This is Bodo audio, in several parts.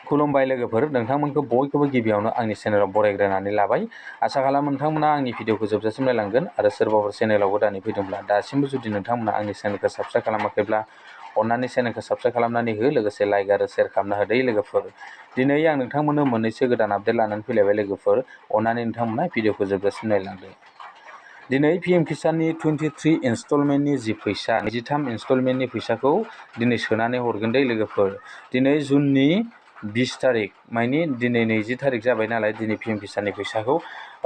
खुलुमबाय लोगोफोर, नोंथांमोनखौ बयखौबो गिबियावनो आंनि चेनेलाव बरायग्रोनानै लाबाय। आसा खालामो नोंथांमोना आंनि भिडिअखौ जोबजासिम नायलांगोन आरो सोरबाफोर चेनेलाव गोदानै फैदोंब्ला दासिमबो जुदि नोंथांमोना आंनि चेनेलखौ साबस्क्राइब खालामाखैब्ला अन्नानै चेनेलखौ साबस्क्राइब खालामनानै हो, लोगोसे लाइक आरो शेयार खालामना होदो लोगोफोर। दिनै आं नोंथांमोननो मोननैसो गोदान आपडेट लानानै फैलायबाय लोगोफोर, अन्नानै नोंथांमोना भिडिअखौ जोबजासिम नायलांदो। दिनै पिएम किसाननि 23 इनस्टलमेन्टनि जि फैसा, 23 इनस्टलमेन्टनि फैसाखौ दिनै सोनानै हरगोन दे लोगोफोर। दिनै जुननि 20 तारिख, माने दिनै 20 तारिख जाबाय नालाय, दिनै पिएम किसाननि फैसाखौ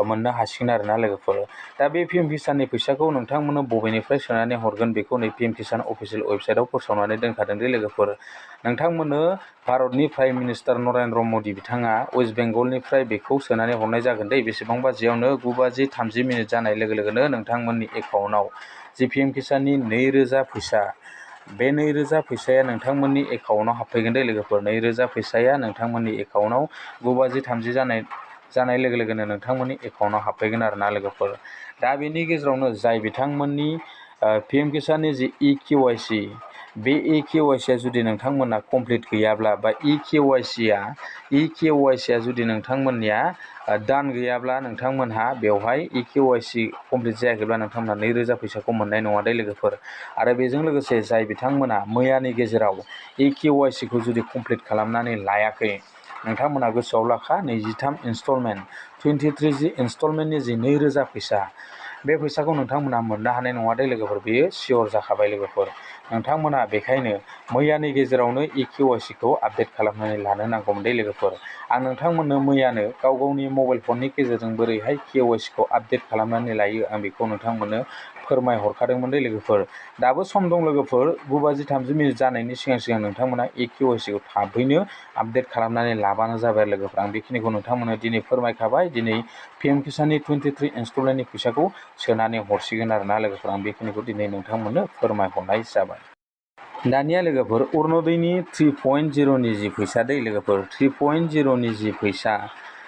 मोननो हासिगोन आरोना लोगोफोर। दा बे पिएम किसाननि फैसाखौ नोंथांमोननो बबेनिफ्राय सोनानै हरगोन बेखौ नै पिएम किसान अफिसियेल वेबसाइटआव फोसावनानै दोनखादों दे लोगोफोर। नोंथांमोननो भारतनि प्राइम मिनिस्टार नरेन्द्र मदि बिथाङा वेस्ट बेंगलनिफ्राय बेखौ सोनानै हरनाय जागोन दे। बेसेबां बाजियावनो 9:30 जानाय लोगो लोगोनो नोंथांमोननि एकाउन्टआव जि पिएम किसाननि 2000 फैसा, बे 2000 फैसाया नोंथांमोननि एकाउन्टआव हाबफैगोन दे लोगोफोर। 2000 फैसाया नोंथांमोननि एकाउन्टआव 9:30 जानाय लोगो लोगोनो नोंथांमोननि एकाउन्टआव हाबफैगोन आरोना लोगोफोर। दा बेनि गेजेरावनो जाय बिथांमोननि पिएम किसाननि जि e-kyc, बे e-kycआ जुदि नोंथांमोना कमप्लिट गैयाब्ला बा e-kycआ जुदि नोंथांमोननिया दान गैयाब्ला नोंथांमोनहा बेवहाय e-kyc कमप्लिट जायाखैब्ला नोंथांमोना 2000 फैसाखौ मोननाय नङा दे लोगोफोर। आरो बेजों लोगोसे जाय बिथांमोना मैयानि गेजेराव e-kycखौ जुदि कमप्लिट खालामनानै लायाखै, नोंथांमोना गोसोआव लाखा 23 इनस्टलमेन्ट 23 जि इनस्टलमेन्टनि जि 2000 फैसा, बे फैसाखौ नोंथांमोना मोननो हानाय नङा दे लोगोफोर। बेयो सियर जाखाबाय लोगोफोर। नोंथांमोना बेखायनो मैयानि गेजेरावनो e-kycखौ आपडेट खालामनानै लानो नांगौमोन दे लोगोफोर। आं नोंथांमोननो मैयानो गाव गावनि मबाइल फननि गेजेरजों बोरैहाय kycखौ आपडेट खालामनानै लायो आं बेखौ नोंथांमोननो फोरमायहरखादोंमोन दे लोगोफोर। दाबो सम दं लोगोफोर, 9:30 जानायनि सिगां नोंथांमोना e-kycखौ थाबैनो आपडेट खालामनानै लाबानो जाबाय लोगोफोर। आं बेखिनिखौ नोंथांमोननो दिनै फोरमायखाबाय। दिनै पिएम किसाननि 23 इनस्टलमेन्टनि फैसाखौ सोनानै हरसिगोन आरोना लोगोफोर। आं बेखिनिखौ दिनै नोंथांमोननो फोरमायहरनाय जाबाय। दानिया लोगोफोर, अरुणदयनि 3.0नि जि फैसा दै लोगोफोर, 3.0नि जि फैसा,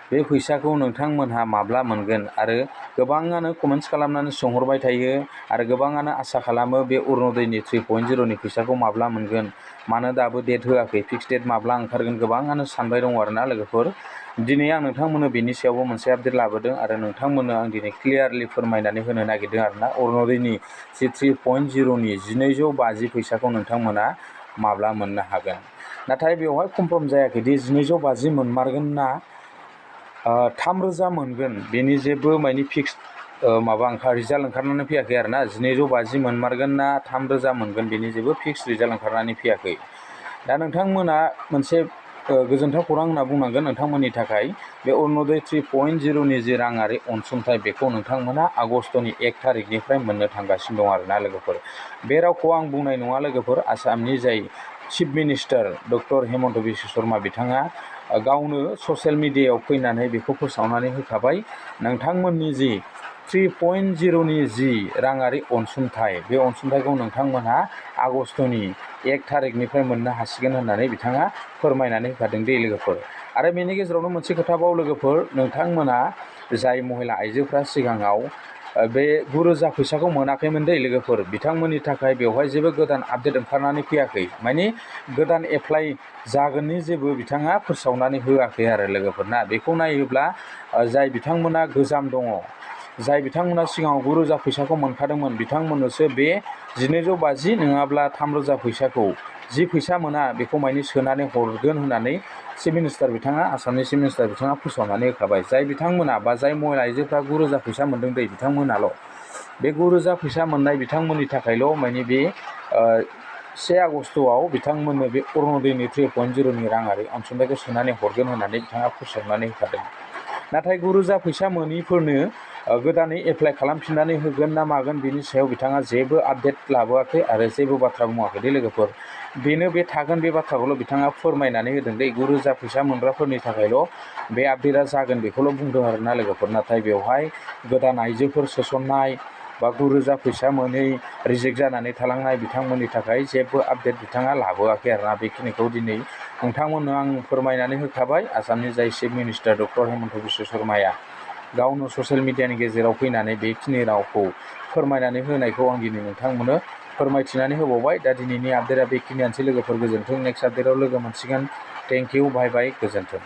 बे फैसाखौ नोंथांमोनहा माब्ला मोनगोन? आरो गोबाङानो कमेन्ट्स खालामनानै सोंहरबाय थायो आरो गोबाङानो आसा खालामो बे अरुणदयनि 3.0नि फैसाखौ माब्ला मोनगोन, मानो दाबो डेट होआखै, फिक्स डेट माब्ला ओंखारगोन, गोबाङानो सानबाय दं आरोना लोगोफोर। दिनै आं नोंथांमोननो बेनि सायावबो मोनसे आपडेट लाबोदों आरो नोंथांमोननो आं दिनै क्लियारलि फोरमायनानै होनो नागिरदों आरोना। अरुणदयनि जि 3.0नि 1250 फैसाखौ नोंथांमोना माब्ला मोननो हागोन। नाथाय बेवहाय कनफार्म जायाखैदि 1250 मोनमारगोन ना 3000 मोनगोन, बेनि जेबो माने फिक्स रिजाल्ट ओंखारनानै फैयाखै आरोना। 1250 मोनमारगोन ना 3000 मोनगोन, बेनि जेबो फिक्स रिजाल्ट ओंखारनानै फैयाखै। दा नोंथांमोना मोनसे गोजोनथाव खौरां होनना बुंनांगोन नोंथांमोननि थाखाय। बे अरुणदय 3.0नि जि राङारि अनसुंथाइ, बेखौ नोंथांमोना आगष्टनि 1 तारिखनिफ्राय मोननो थांगासिनो दं आरोना लोगोफोर। बे रावखौ आं बुंनाय नङा लोगोफोर। आसामनि जाय chief minister doctor Himanta Biswa Sharma बिथाङा गावनो ससियेल मिडियायाव फैनानै बेखौ फोसावनानै होखाबाय। नोंथांमोननि जि 3.0नि जि राङारि अनसुंथाइ, बे अनसुंथाइखौ नोंथांमोनहा आगष्टनि 1 तारिखनिफ्राय मोननो हासिगोन होननानै बिथाङा फोरमायनानै होखादों दे लोगोफोर। आरो बेनि गेजेरावनो मोनसे खोथाबाव लोगोफोर, नोंथांमोना जाय महिला आइजोफ्रा सिगाङाव बे 9000 फैसाखौ मोनाखैमोन दे लोगोफोर, बिथांमोननि थाखाय बेवहाय जेबो गोदान आपडेट ओंखारनानै फैयाखै, माने गोदान एप्लाइ जागोननि जेबो बिथाङा फोसावनानै होआखै आरो लोगोफोर ना। बेखौ नायोब्ला जाय बिथांमोना गोजाम दङ, जाय बिथांमोना सिगाङाव 9000 फैसाखौ मोनखादोंमोन, बिथांमोननोसो बे 1250 नङाब्ला 3000 फैसाखौ, जि फैसा मोना बेखौ माने सोनानै हरगोन होननानै चिफ मिनिस्टार बिथाङा, आसामनि चिफ मिनिस्टार बिथाङा फोसावनानै होखाबाय। जाय बिथांमोना बा जाय महिला आइजोफ्रा 9000 फैसा मोनदों दै, बिथांमोनाल' बे 9000 फैसा मोननाय बिथांमोननि थाखायल' माने बे 1 आगष्टआव बिथांमोननो बे अरुणदयनि 3.0नि राङारि अनसुंथाइखौ सोनानै हरगोन होननानै बिथाङा फोसावनानै होखादों। नाथाय 9000 फैसा मोनैफोरनो गोदानै एप्लाइ खालामफिननानै होगोन ना मागोन, बेनि सायाव बिथाङा जेबो आपडेट लाबोआखै आरो जेबो बाथ्रा बुङाखै दे लोगोफोर। बेनो बे थागोन, बे बाथ्राखौल' बिथाङा फोरमायनानै होदों दे। 9000 फैसा मोनग्राफोरनि थाखायल' बे आपडेटआ जागोन, बेखौल' बुंदों आरोना लोगोफोर। नाथाय बेवहाय गोदान आइजोफोर सोसननाय बा 9000 फैसा मोनै रिजेक्ट जानानै थालांनाय बिथांमोननि थाखाय जेबो आपडेट बिथाङा लाबोआखै आरोना। बेखिनिखौ दिनै नोंथांमोननो आं फोरमायनानै होखाबाय। आसामनि जाय chief minister doctor Himanta Biswa शर्माया गावनो ससियेल मिडियानि गेजेराव फैनानै बेखिनि रावखौ फोरमायनानै होनायखौ आं दिनै नोंथांमोननो फोरमायथिनानै होबावबाय। दा दिनैनि आपडेटआ बेखिनियानोसै लोगोफोर। गोजोन्थों। नेक्स्ट आपडेटआव लोगो मोनसिगोन। थेंक इउ बाय बाय गोजोन्थों।